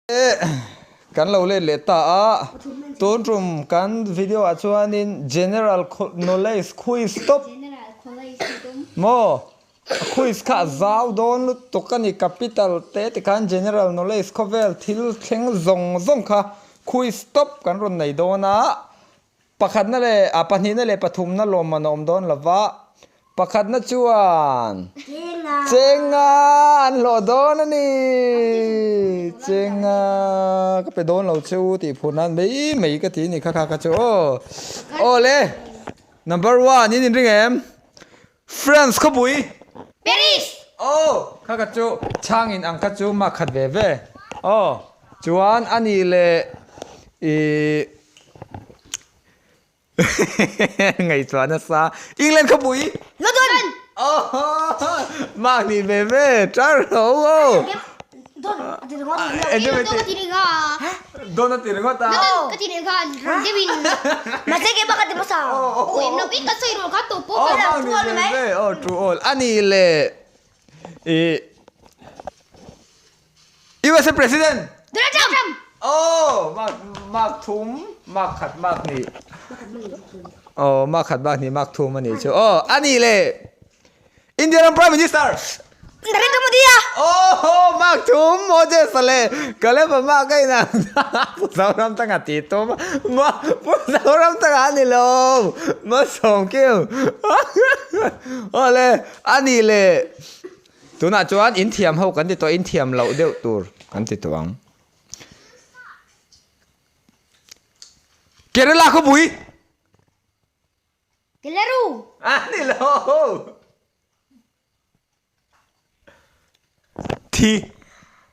Kan lo let leh ta a, tun tum kan video ah chuanin General Knowledge Quiz tawp maw quiz kha a zau dawn lutuk a ni, capital te tikhan General Knowledge khawvel thil thleng zawng zawng kha quiz tawp kan rawn nei dawn a, Pakhatna leh ah pahnihna leh pathumna lawmman a awm dawn lo va, pakhatna chuan Chenga an hlawh dawn a ni. Chenga ka pe dawn lo che u tih phur nan mai mai ka ti a ni kha kha kha chu aw. Aw le, number one in inring em? France khawpui. Paris. Aw kha kha chu chhang in ang kha chu mak khat ve ve. Aw chuan a nih leh ih ngaihtuah nasa England khawpui. London. Aw mak nih ve ve tar ho aw. Don a ti ringawt. Don a ti ringawt a. Don a ti ringawt a. Don ka ti ringawt a rang deuhin. Mahse keimah ka ti hmasa. Aw em lo i ka sawi rawh kha tawp pawh ka lo. True all ni mai. Aw true all a ni le i USA President. Donald Trump. Aw mark mark thum mark khat mark hnih. Aw mark khat mark hnih mark thum a nih chu. Aw a ni le India ram Prime Minister. Narendra Modi a. Oh, mark thum Moses le Caleb a mark a inang Pu Zoram tanga ti tum ma Pu Zoram tanga ani lo ma sawm kim awle ani le tunah chuan in thiam ho kan ti tawh in thiam loh deuh tur kan ti tawh ang Kerala khawpui Kelaru. A ni lo. Thi.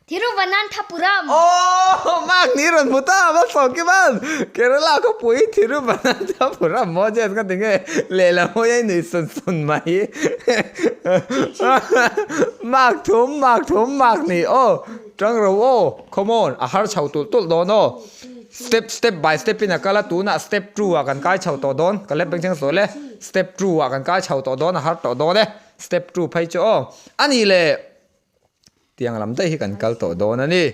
Thiruvananthapuram. Aw, mark ni rawn hmu ta, va sawi kim an. Kerala khawpui Thiruvananthapuram maw Jess ka ti nge lehlam hawi a inui sun sun mai. Mark thum, mark thum, mark ni aw. Tang ro aw, come on, a har chho tulh tulh dawn aw. Step step by step in a kal a, tunah step two ah kan kai chho tawh dawn, ka lep bengchheng sawi le, step two ah kan kai chho tawh dawn a har tawh dawn e, step two phei chu aw a nih le tiang lam daih hi kan kal tawh dawn a ni,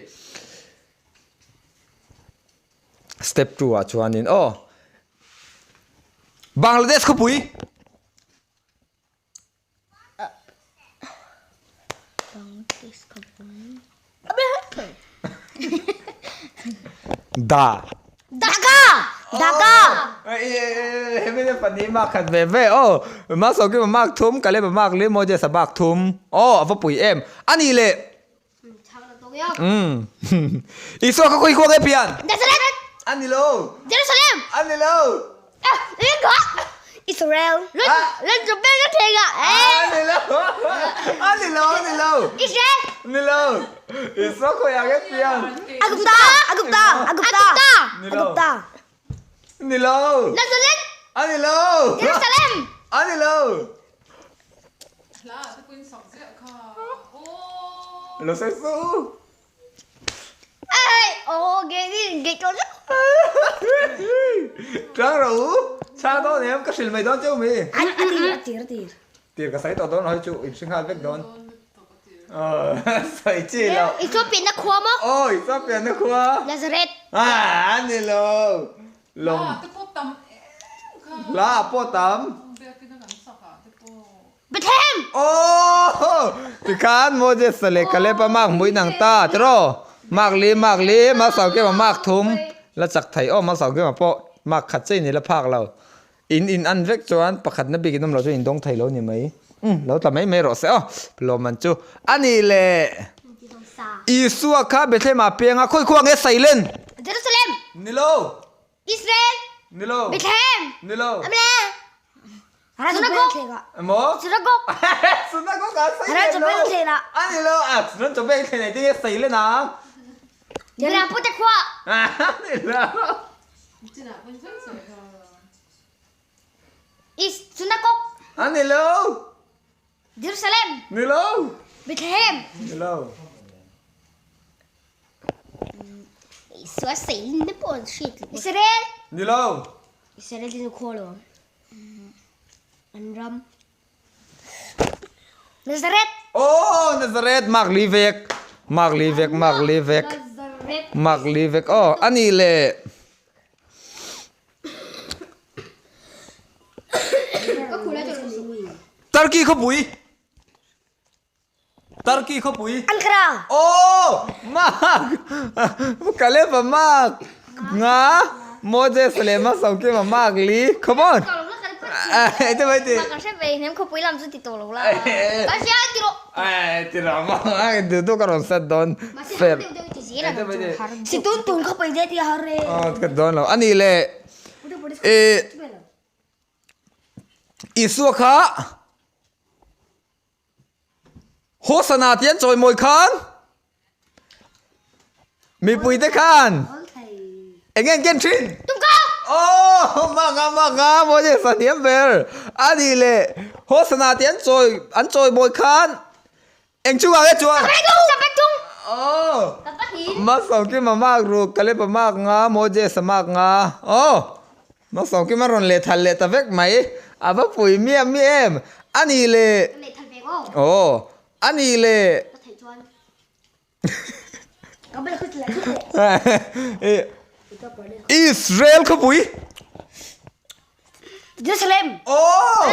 step two ah chuanin aw Bangladesh khawpui. Da. Dhaka! Dhaka! Hemi pahnih mark khat ve ve aw. Ma saw kim a mark thum, Caleb a mark li, Moses a mark thum. Aw, a va pui em. A nih leh. Umm. Isua kha khawi khuang e pian? Nazareth! A ni lo. Jerusalem! A ni lo. Ah, eng kha? Israel. Lon lon chu beng a theng a. A ni lo. A ni lo, a ni lo. Israel. Ni lo. Isua khawi ang e pian? Agupta! Agupta! Agupta! Ni lo. Agupta. Ni lo. Nazareth! A ni lo. Jerusalem! A ni lo. Hla te pawhin sak ziah kha aw. Lo sawi su. Ai aw ge ni ge to lo. Tang ro u. Chang dawn em ka hrilh mai dawn cheu mi. A tir a tir a tir. Tir ka sawi tawh dawn hoi chu in hre nghal vek dawn. Sawi chi lo. I chaw pianna khua maw? Aw i chaw pianna khua. Nazareth. Ah a ni lo. Lawng. Hla te pawh tam em kha. Hla pawh tam. Biakina kan sak ah te pawh. Bethlehem. Aw tikhan Moses leh Caleb a mark hmuin ang ta tiraw? Mark li mark li Malsawmkima mark thum la chak thei aw Malsawmkima pawh mark khat chiah in i la phak lo. In in an vek chuan pakhat na bik in awm lo chuan in dawng thei lo ni mai. Umm lo tla mai mai rawh se aw. Lawmman chu a nih le. Isua kha Bethlehem ah piang a, khawi khuang nge Sailen? Jerusalem. Ni lo. Israel. Ni lo. Bethlehem. Ni lo. Amle. Sunagog. Emaw? Sunagog. Sunagog ah Sailen lo. A ni lo. A Sunan chawpek thlen ei te nge Sailen ang? Jerusalem pute khua. A ni lo. Is Sunakok. A ni lo. Jerusalem. Ni lo. Bethlehem. Ni lo. Isua seilin te pawh an hriat lo. Israel. Ni lo. Israel te chu khaw lo. An ram. Nazareth. Oh, Nazareth, mak li vek. Mak li vek, mak li vek. Nazareth. Mark li vek aw. A nih leh. Turkey khawpui. Turkey khawpui. Ankara. Aw! Mark! Kaleba mark nga Moses leh Masawkima mark li. Come on! Ete mai ti. Ka hre ve hnem khawpui lam chu ti tawh lo la. Ka hria ti rawh. Ti rawh maw? Duh duh ka rawn set dawn. Fair. Si tun tun khawpui te ti har e. Aw ka dawn lo. Ani le e Isua kha Hosana tih an chawimawi khan mipuite khan eng nge an ken thin? Aw manga manga Moses a hniam ber a nih leh Hosana tih an chawi an chawimawi khan eng chungah nge chuan? Aw Masawkima mark ruk Kaleba mark nga Moses a mark nga aw Masawkima rawn lehthal leh ta vek mai a va pui miah miah em a nih leh aw a nih leh Israel khawpui Jerusalem aw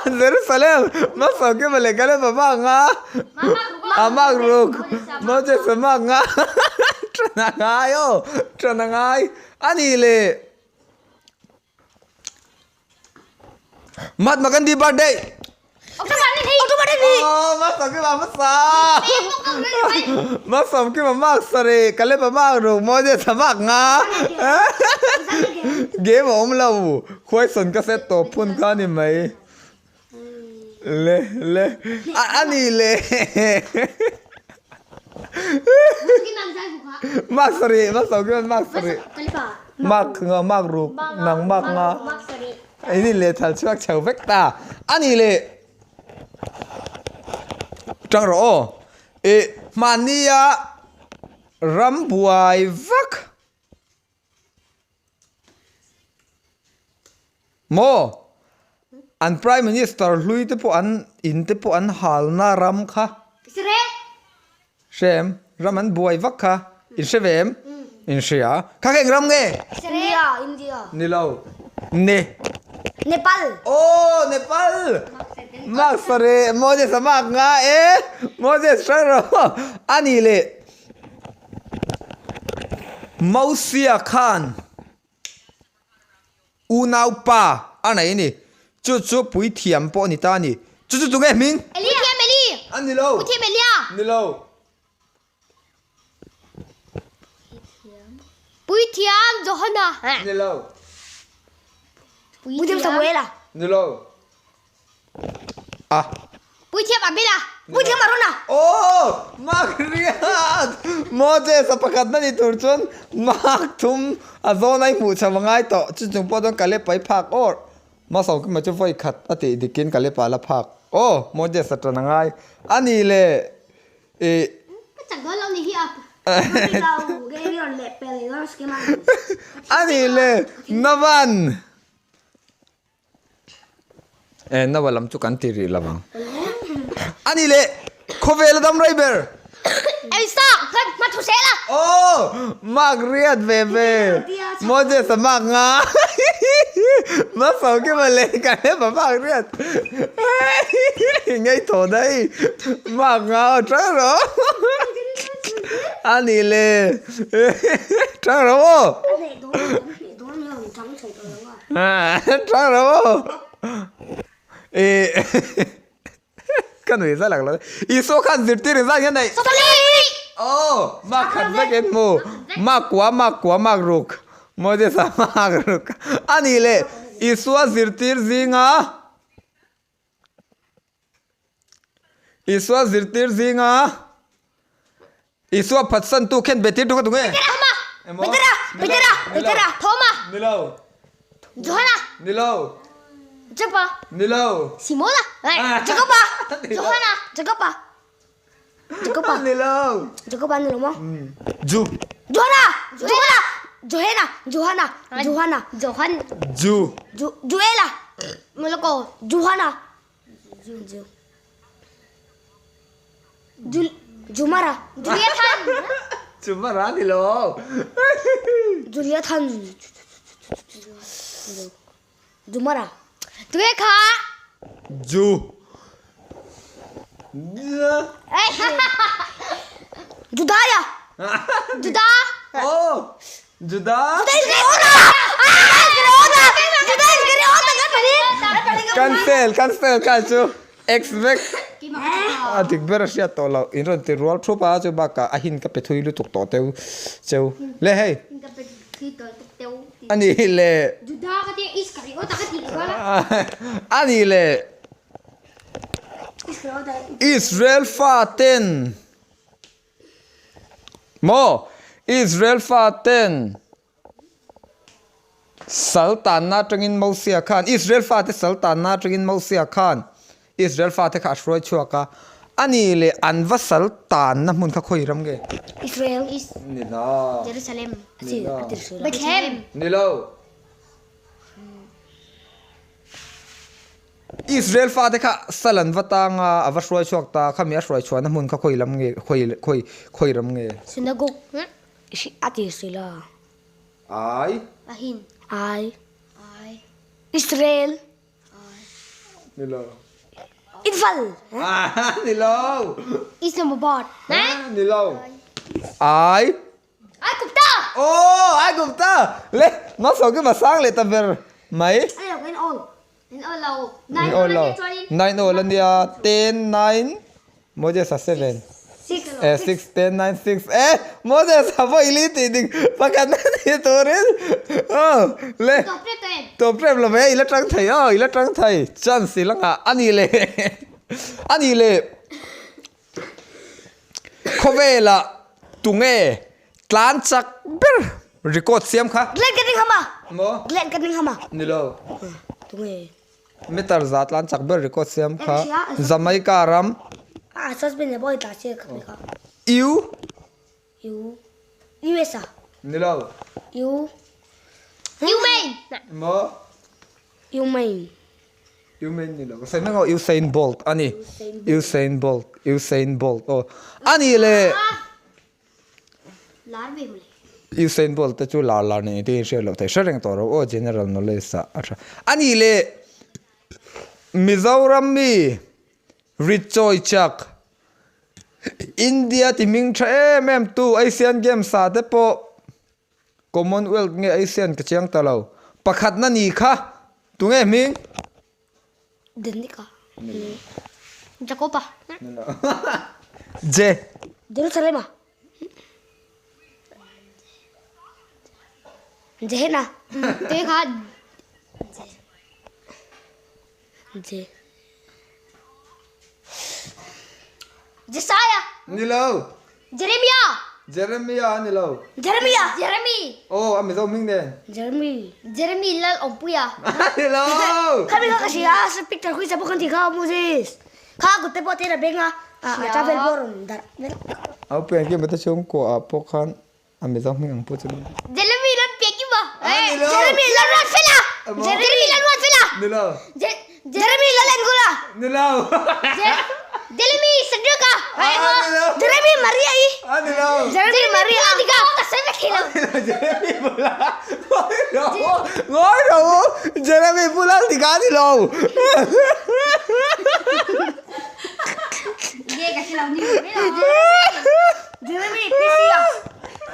Jerusalem Masawkima leh Kaleba mark nga a mark ruk Moses a mark nga ṭan a ngai aw ṭan a ngai a nih leh Mahatma Gandhi birthday Aw Masawkima hmasa Masawkima mark sarih Kaleba mark ruk Moses a mark nga game a awm lo question ka set tawp phun kha a ni mai le le a ni le Mark sarih Masawkima mark sarih Mark nga mark ruk nang mark nga In in leh thal chhuak chho vek ta a ni leh tang rawh aw ih hmannia ram buai vak maw an prime minister hlui te pawh an in te pawh an halna ram kha Hre em? Ram an buai vak kha. In hre ve em? In hria. Kha kha eng ram nge? India, India. Ni lo. Ne. Nepal. Aw, Nepal! Mark sarih, Moses a mark nga e. Moses hrang rawh. A nih leh Mosia khan Unaupa a nei a ni. Chu chu puithiam pawh a ni ta a ni. Chu chu tunge hming? Puithiam Eli! A ni lo. Puithiam Elia! Ni lo. Puithiam Johana! Ni lo. Puithiam Samuela! Ni lo. A. Puithiam Abela! Puithiam Arona! Aw! Mark riat! Moses a pakhat na ni tur chuan Mark thum a zawn a i hmuh chho a ngai tawh. Chu chung pawh chuan Kalep-a i phak awr. Masawm kima chu vawi khat a tih dikin Kalep-a a la phak. Aw! Moses a tan a ngai. A ni le i. Ka chak dawn lo ni hi a. A ni le Navan! Eh nawa lam chu kan ti rih lo ang. A ni leh khawvel a dam rei ber. Elsa kan hma thu sel a. Aw mark riat ve ve. Moses a mark nga. Masau kima leh ka hre pa mark riat. Ngei thaw daih. Mark nga aw tang rawh. A ni leh tang rawh aw. Tang rawh aw. Ka nui zat lo. Isua khan zirtir in zat hian nei. Aw, mak khat vek in hmu. Mak kua, mak kua, mak ruk. Moses a mak ruk. A nih leh Isua zirtir zinga Isua zirtir zinga Isua phatsantu khen be tir tu kha tunge? Petera! Petera! Petera! Petera! Thoma! Ni lo. Johana! Ni lo. Jopa! Ni lo. Simona! Jakoba! Johana! Jakoba! Jakoba! Ni lo. Jakoba ni lo maw? Ju. Johana! Johana! Johena! Johana! Johana! Johan! Ju. Ju Juela! Moloko! Johana! Ju Ju Jumara! Juliethan! Jumara ni lo. Julia Than. Jumara. Tunge kha? Ju. Judaya. Juda. Oh. Juda. Cancel, cancel kha chu. Ex vek. A dik ber a hriat tawh loh. In rawn ti rual thup a chu bakah a hin ka pe thui lutuk tawh teu cheu. Le hei. A ni le. A ni le. Israel fa ten. Maw Israel fa ten. Sal tanna atangin Mosia khan, Israel fate sal tanna atangin Mosia khan Israel fate kha a hruai chhuak a, a ni leh an va sal tanna hmun kha khawi ram nge? Israel. Ni lo. Jerusalem. Ni lo. Bethlehem. Ni lo. Israel fate kha sal an va tang a, a va hruai chhuak ta, khami a hruai chhuahna hmun kha khawi lam nge, khawi khawi khawi ram nge? Synagogue. A ti si lo. Ai. Ahin. Ai. Ai. Israel. Ai. Ni lo. Infal. Ah, ni lo. Islamabad. Ah, ni lo. Ai. Ai Gupta. Oh, ai Gupta. Le, ma so ki ma sang le ta ber mai. Ai lo in all. In all lo. In all lo. 9 all ania 10 9 Moses a 7. 6. Eh 6 10 9 6 eh Moses a pawh i li tih dik pakhat na ni turin oh le Top rep em. Top rep lo ve i la tang thei aw i la tang thei chance i la nghah ani le ani le khawvelah tunge tlan chak ber record siam kha. Glenn Cunningham a. Maw? Glenn Cunningham a. Ni lo. Tunge. Meter za tlan chak ber record siam kha Jamaica ram. A suspend le boy ta che kha kha. U. U. US a. Ni lo. U. Umain. Maw? Umain. Umain ni lo. Ka sawi mek aw Usain Bolt a ni. Usain Bolt. Usain Bolt aw. A ni le. Lar ve mawle. Usain Bolt te chu lar lar nei te in hriat loh theih hre reng tawh rawh aw general knowledge ah a tha. A ni le Mizoram mi Richawi chak India ti hming tha em em tu Asian Games ah te pawh Commonwealth nge Asian ka chiang ta lo. Pakhatna ni kha tunge hming? Danica. Jacoba. Je. Jerusalema. Jehena. Te kha. Je. Jesaya. Ni lo. Jeremiah. Jeremiah a ni lo. Jeremiah. Jeremy. Aw, a Mizo hming nen. Jeremy. Jeremy lal awmpuia. A ni lo. Khami kha ka hria a, picture khui sa pawh kan tih kha Moses. Kha a kut te pawh te in a beng a, a travel pawh a rawn darh vel. Au pian kim ata chhungkua ah pawh khan a Mizo hming ang pawh chu. Jeremy lal piakima. A ni lo. Jeremy lal ruat fela. Jeremy lal ruat fela. Ni lo. Jeremy lal Angola. Ni lo. Jeremy Sadraka. Jeremy Maria i. Ni lo. Jeremy Maria. Dika. Ka sawi vek thei lo. Jeremy bula. Ngawi lo. Ngawi lo. Jeremy bula dika ni lo. Ge ka hre lo ni Jeremy PC a.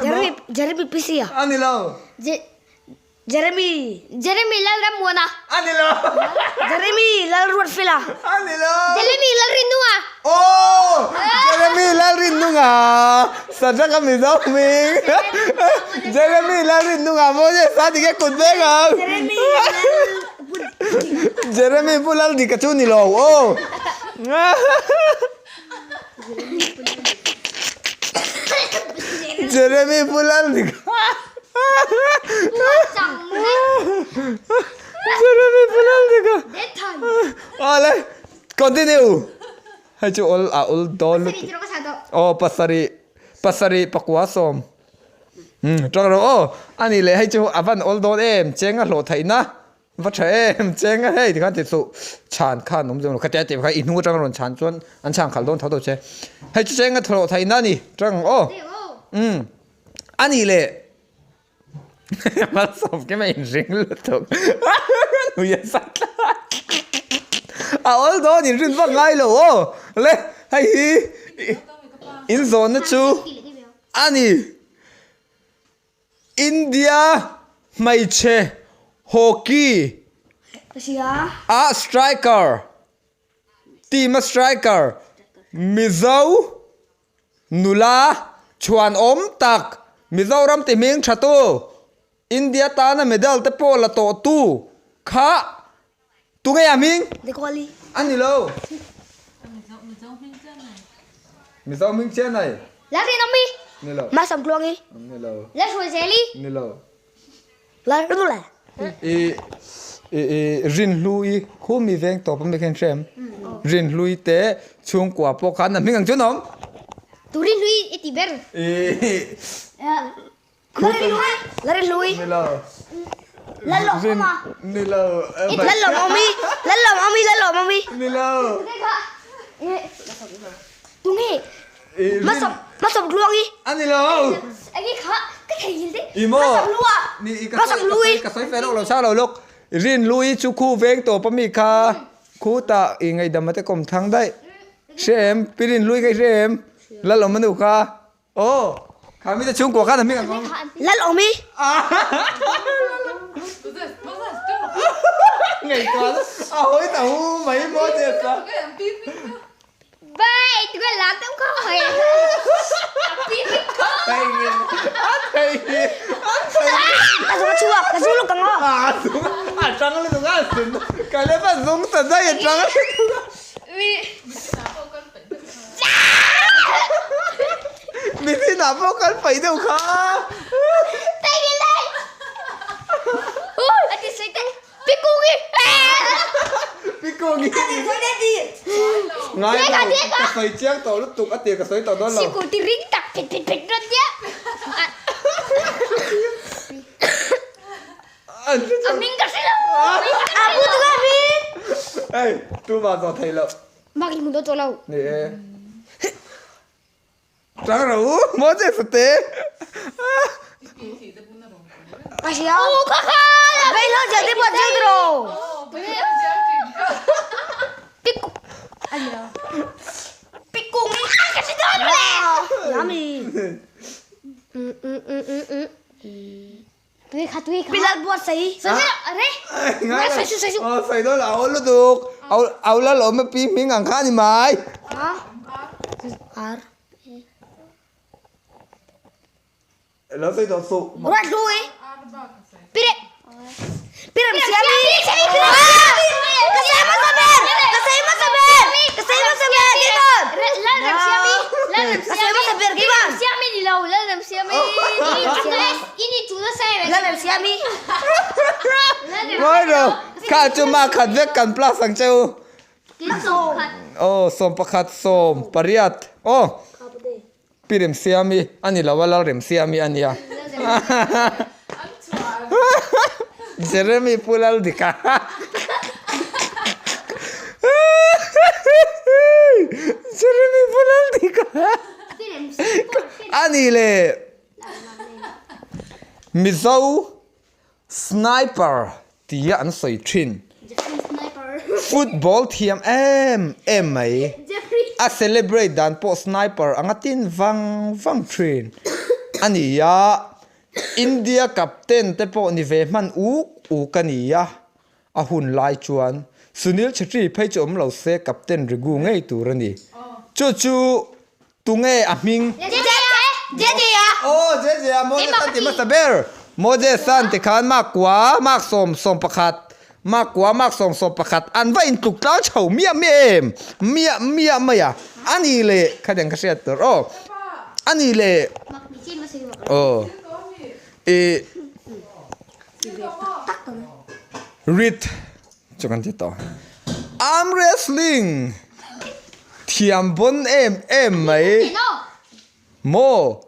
Jeremy Jeremy PC a. Ani lo. Jeremy. Jeremy Lalrammuana. A ni lo. Jeremy Lalruatfela. A ni lo. Jeremy Lalrinnunga. Aw! Jeremy Lalrinnunga. Sadraka Mizo hming. Jeremy Lalrinnunga maw nge sa dik e kut vek ang. Jeremy Lal Jeremy pu Laldika chu ni lo aw. Jeremy pu Laldika. Jeremy pu Laldika. Awle continue. Hei chu ol a ul dawn lutuk. Aw pasarih pasarih pakua sawm. Umm tang rawh aw ani leh hei chu a van awl dawn em cheng a hlawh theih na va tha em cheng a hei tikhan ti suh chhan khan awm zawng lo khatia tih kha i hnung atang a rawn chhan chuan an chhan khalh dawn tho tho che hei chu cheng a hlawh theih na ani tang aw. Umm. A nih leh. Malsawm kim a inring lutuk. Nui a sa tlat. A awl dawn inrin vak ngai lo aw. Le hei hi in zawnna chu a ni. India hmeichhe hockey a striker team a striker Mizo Nula chhuanawm tak Mizoram ti hming tha tu, India tana medal te pawh la tawh tu kha tunge a hming? A ni lo. Mizo hming chian ai. Ni lo. Ni lo. Ni lo. I i Rinhlui khu mi veng tawp a mi kha in hre em? Rinhlui te chhungkua pawh khan a hming ang chu an awm. Tu Rinhlui i ti ber. I La Rinhlui. Ni lo. Lalawmawma. Ni lo. Lalawmawmi. Lalawmawmi Lalawmawmi. Ni lo. Tu nge? Hmasawm hmasawm tluang hi. A ni lo. Enge kha ka thei hil deuh. I maw? Hmasawm lu a. Ni i ka Hmasawm lu i. ka sawi fel lawk lo chang lo lawk. Rin lu i chu khu veng tawp a mi kha khu tah i ngaihdam a te kawm thlang daih. Hre em? Pi Rin Lui kha i hre em? Lalawm a nu kha. Aw kha mi te chhungkua khan a hming ang awm. Lalawm i. Ngaihtuah a hawi ta hu mai maw Jess-a. Bai, tu ka lam tam kho hoi. A zung a chuak, ka zung luk ang aw. A zung, a tang lutuk a zun. Ka lep a zung ta daih a tang lutuk a. Mithin ah pawh kal paih deuh kha. Pikungi! Pikungi! Ngai lo, ka sawi chiang tawh lutuk a tir ka sawi tawh dawn lo. Sikul ti ring tak phet phet phet rawn nia. A hming ka hre lo. A pu tu ka hming. Hei, tumah zawh theih loh. Mak in hmu dawn tawh lo. Ni e. Tang ro u, Moses a te. Sawi dawn lo, a awl lutuk. Au la lawm a pi hming ang kha a ni mai. Lo sawi tawh suh. Ngawi ro, kha chu ma khat vek kan plus ang che u. Aw 11 18 aw Pi Remsiami a ni lo a Lalremsiami a nia. Jeremy Pu Laldika. Jeremy Pu Laldika. A ni le Mizo Sniper tia an sawi thin. Football thiam em em mai. A celebrate dan pawh sniper anga tin vang vang thin a ni a. India captain te pawh ni ve hman uk uk a ni a. A hun lai chuan Sunil Chhetri phei chu awm lo se captain rigu ngei tur a ni. Chu chu Tunge a hming? Jeje-a! Aw, Jeje-a, Moses an ti hmasa ber. Moses an ti khan Makua, Mak 11, Makua, Mak 11 an va intluk tlang chho miah miah em? Miah miah mai a. A ni le, khatiang ka hriat tur aw. A ni le, aw, i Rit chu kan ti tawh. Arm wrestling thiam bon em em mai maw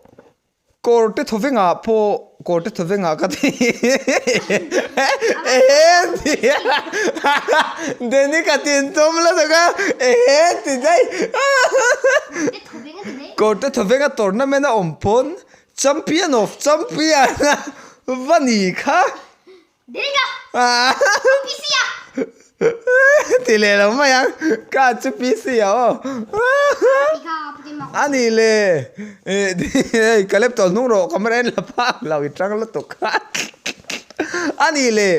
kawr te thawvengah pawh kawr te thawvengah ka ti ehe ti Danny ka tin tum la tak a ehe ti daih kawr te thawvenga tournament a awm pawn. Champion of champion va ni kha. Dringa! PC a! Ti leh lo mai ang, ka chu PC a aw. A ni le, hei ka laptop hnung rawh camera en la phak lo i tang lutuk kha. A ni le.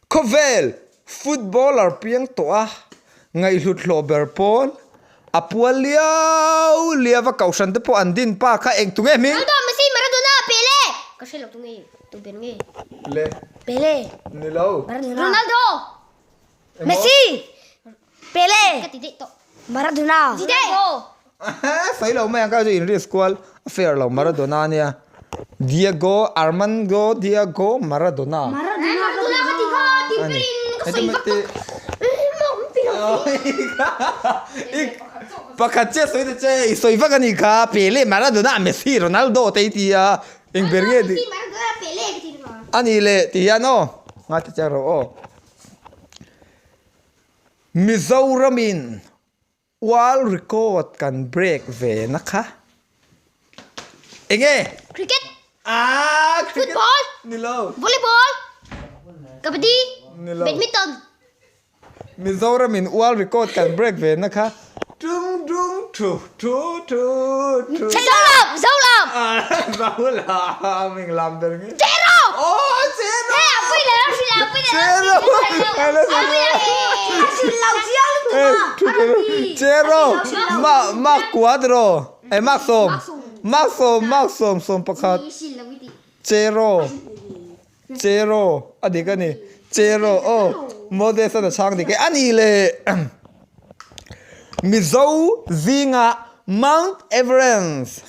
Khawvel footballer piang tawh a, ngaihhlut hlawh ber pawn a pual liau liau a kohhran te pawh an din pa kha eng tunge hming? Ronaldo, Messi, Maradona, Pele! Ka hre lo tunge, tu ber nge? Le. Pele. Ni lo. Maradona. Ronaldo. Messi. Pele. Ka ti daih tawh. Maradona. Ti daih. Sawi lo mai ang kha chu in risk kual a fair lo Maradona ania Diego Armando Diego Maradona. Maradona ka ti kha ti ber in ka sawi vak tak. Pakhat chiah sawi ta che i sawi vak a nih kha Pele Maradona Messi Ronaldo te i ti a eng ber nge Messi Maradona Pele ka ti kha. A nih leh ti hian aw ngaithla chiang rawh aw. Mizoramin World record kan break ve na kha enge? Cricket. Ah, cricket. Football. Ni lo. Volleyball. Kabaddi. Ni lo. Badminton. Mizoramin world record kan break ve na kha tung dung thu thu thu thu. Zolam, Zolam. Ah, Zolam ing lam ber nge. Chero. Oh, chero. Hey, a pui le, a pui le, a pui le. Chero. Chero. Ma ma quadro. Eh, ma som. Ma som, ma som som pakhat. Chero. Chero. A dik ani. Chero. Oh, Moses a chhang dik e. Ani le. Mizo zinga Mount Everest.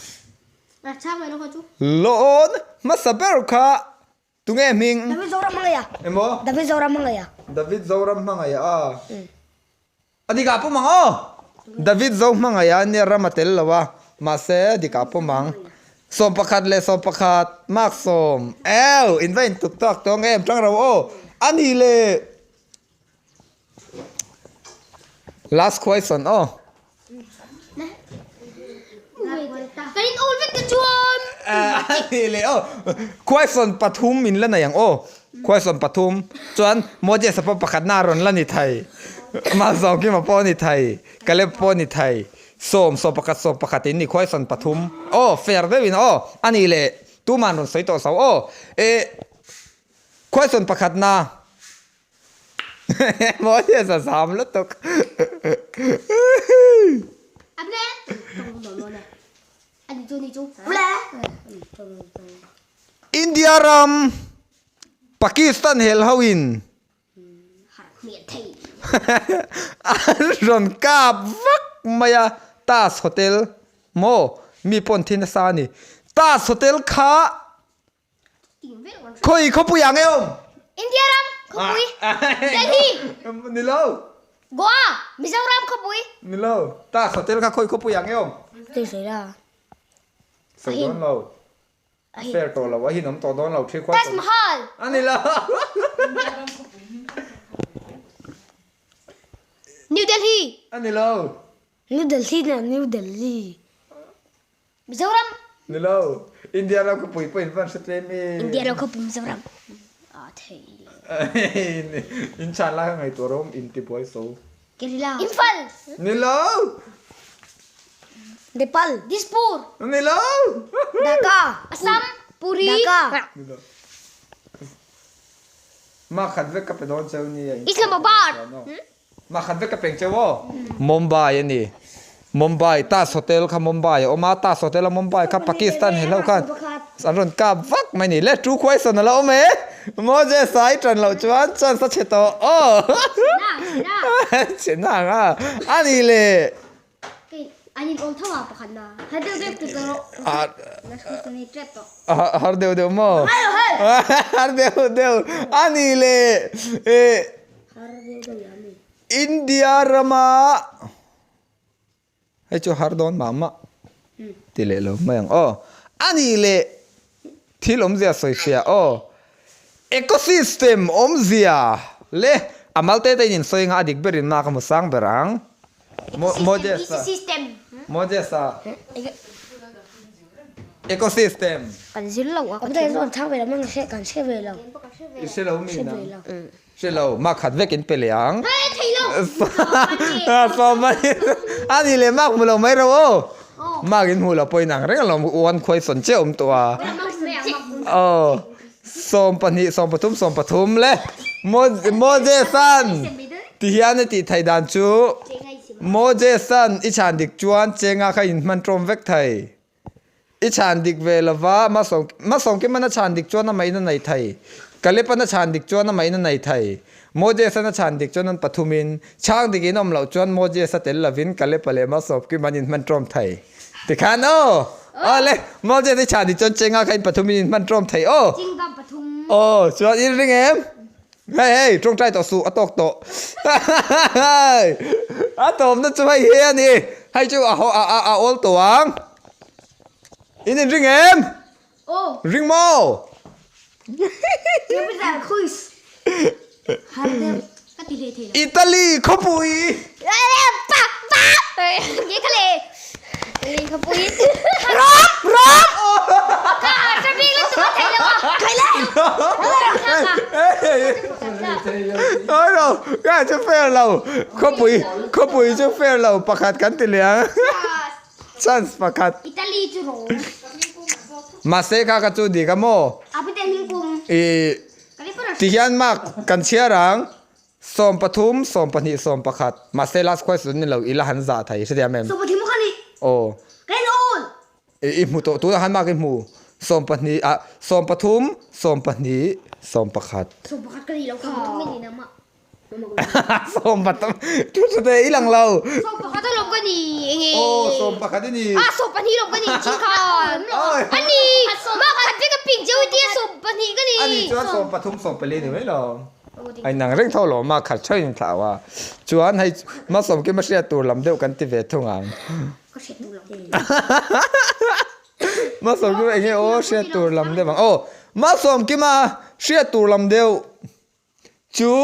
Lawn hmasa ber kha tunge hming? David Zoram hmangaih a. Emaw? David Zoram hmangaih a. David Zoram hmangaih a. A dikah pawm ang aw. David Zo hmangaih a nia ram a tel lo a. Mahse dikah pawm ang. 11 leh 11 mark sawm. Ew in va intuk tawk tawng em tang ro aw. A ni le. Last question aw. Kan in awl vek te chuan. A ni leh aw. Question pathum in la nei ang aw. Question pathum chuan Moses a pawh pakhatna a rawn la ni thei. Malsawmkima pawh a ni thei. Caleb pawh a ni thei. Sawm, 11, 11 in ni question pathum. Aw fair deuhin aw. A ni leh tuman rawn sawi tawh so aw. Eh question pakhatna. Moses a zam lutuk. India ram Pakistan hel ho in an rawn kap vak mai a Taj Hotel maw mi pawn thi nasa a ni Taj Hotel kha Khawi khawpui ah nge awm? India ram khawpui Delhi. Ni lo. Goa, Mizoram khawpui. Ni lo. Taj Hotel kha khawi khawpui ah nge awm? Tui sawi la. Sawi dawn lo. A fair tawh lo. A hin awm tawh dawn lo. Thi khuai Taj Mahal. A ni lo. New Delhi. A ni lo. New Delhi na New Delhi. Mizoram. Ni lo, India ram khawpui pawh in van hre tlem e. India ram khawpui Mizoram. A thei le. In chan lai ka ngaihtuah rawm in ti buai so. Kerala. Imphal. Ni lo. Nepal. Dispur. Ni lo. Dhaka. Assam. Puri. Dhaka. Ni lo. Ma khat vek ka pe dawn cheu ni a. Islamabad. Mah khat vek ka peng cheu aw. Mumbai a ni. Mumbai, Taj Hotel kha Mumbai a awm a, Taj Hotel a Mumbai kha Pakistan he hlo khan an rawn kap vak mai ni. Le tu question a la awm e. Moses a i tan loh chuan chance a chhe tawh aw. Chhe na ang a. A ni le. Har deuh deuh maw? Har deuh deuh. A ni le. India rama hei chu har dawn mah mah ti leh lo mai ang aw. A nih leh thil awmzia sawi hria aw. Ecosystem awmzia le a mal te te in insawi anga a dik berin mark a hmu sang ber ang. Moses a. Moses a. Ecosystem. Kan zir lo a ka thiam lo. Chhang ve lo mang hre kan hre ve lo. I hre lo mi nang. Hre lo mak khat vek in pe leh ang. Thei lo. Sawm a ni leh mak hmu lo mai ro aw. Mak in hmu lo pawhin ang reng alawm uan khuai sawn chiah awm tawh a. Aw 12 13 13 le Moses-a'n ti hian a tih theih dan chu Moses-a'n i chhan dik chuan chenga kha in hman ṭawm vek thei. I chhan dik ve lova Masawmkima'n a chhan dik chuan amahin a nei thei. Kalepa'n a chhan dik chuan amahin a nei thei. Moses-a'n a chhan dik chuan an pathumin, chhang dik in awm loh chuan Moses-a tel lovin Kalepa leh Masawmkima'n in hman ṭawm thei. Tikhan aw! Aw le, Moses i chhan dik chuan chenga kha in pathumin in hman ṭawm thei aw! Aw, chuan in ring em? Hei hei, ṭawngṭai tawh suh, a tawk tawh. A tawpna chu hei hi a ni. Hei chu a a a a awl tawh ang. In in ring em? Ring maw? Italy khawpui. Nói lo, cái chu fair lo. Khawpui, khawpui chu fair lo pakhat kan ti leh ang. Chance pakhat. Italy chu ro. Mahse kha ka chu dik a maw? I tihian mark kan chhiar ang. 13, 12, 11. Mahse last question ni lo ila han zah thei hrethiam em? 13 kha ni. Aw. Ka en awl. I i hmu tawh tunah khan mark i hmu. 12 ah 13, 12, 11. 11 ka ni lo kha. 13 i ni nama. 13 thu tha te i lang lo. 11 alawm ka ni enge. Aw 11 i ni. Ah 12 lawm ka ni chin khan. A ni mark khat vek a pik zeuh i tia 12 ka ni. A ni chuan 13, 14 ni mai lo. A inang reng tho lo ma khat tho in thlau a. Chuan hei Malsawmkima hriat tur lam deuh kan ti ve thung ang. Ka hriat tur lam deuh. Malsawmkima enge aw hriat tur lam deuh ang. Aw Malsawmkima hriat tur lam deuh chu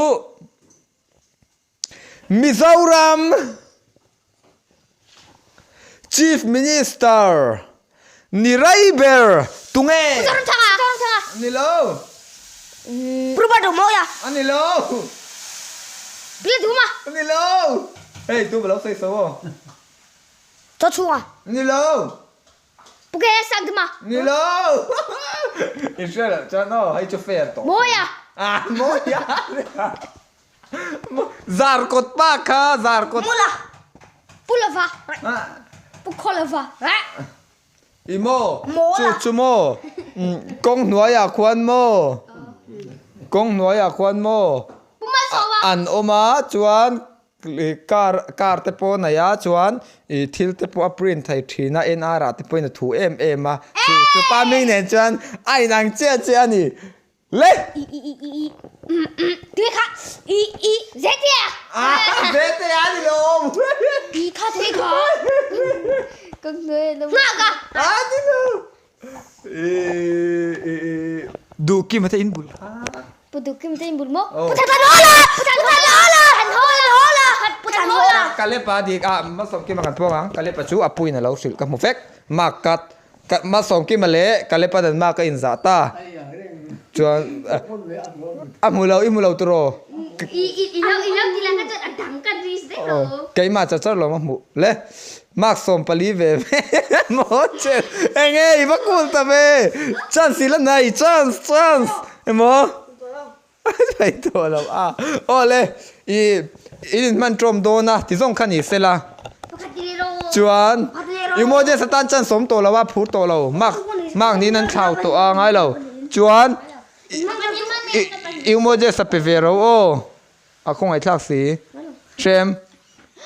Mizoram Chief Minister ni rei ber tunge? Zoramthanga! Ni lo. Rupa Duhmawia. A ni lo. Bila Duhma. A ni lo. Hei tu lo sawi so aw. Chawchhunga. Ni lo. Pu Ke Sangduma. Ni lo. I hria loh chuan aw hei chu fair tawh. Mawia. Ah Mawia. Zarkawt pa kha zarkawt. Mula. Pu lova. Pu khaw lova. I maw? Chu chu maw? Kawng hnuaiah khuan maw? Kawng hnuaiah khuan maw? An awm a chuan car car te pawh a nei a chuan ih thil te pawh a print thei thin a NR ah te pawhin a thu em em a chu chu pa hming nen chuan a inang chiah chiah a ni. Le! I i i i i mm mm tui kha i i Zetia! Ah Zetia a ni lo awm! I kha tui kha Nghak a! Ah ni lo! I i i Duhkima te in bul kha. Pu Duhkima te in bul maw? Aw. Pu Thanhawla! Pu Thanhawla! Thanhawla! Pu Thanhawla! Kalepa dik ah Malsawmkima kan puang ang. Kalepa chu a puiin a lo hrilh ka hmu vek. Mark cut. Malsawmkima leh Kalepa dan mak a inzah ta. Chuan a hmu lo, i hmu lo tiraw? Keimah char char lawm a hmuh le. Mark 14 ve ve maw che enge i va cool ta ve. Chance i la nei, chance, chance emaw thei tawh lo a. Aw le, i in inhman ṭawm dawn a ti zawng kha ni se la. Chuan i Moses atan chance awm tawh lo a, phur tawh lo. Mark mark niin an thlau tawh a ngai lo. Chuan i Moses a pe ve ro aw. A khawngaihthlak si. Hrem.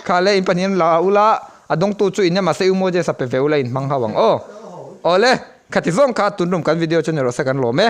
Kha le in pahnih an la ula, a dawngtu chu in emaw se u Moses a pe ve ula in hmang ho ang aw. Awle, khati zawng kha tunlum kan video chu ni rawh se kan lawm e.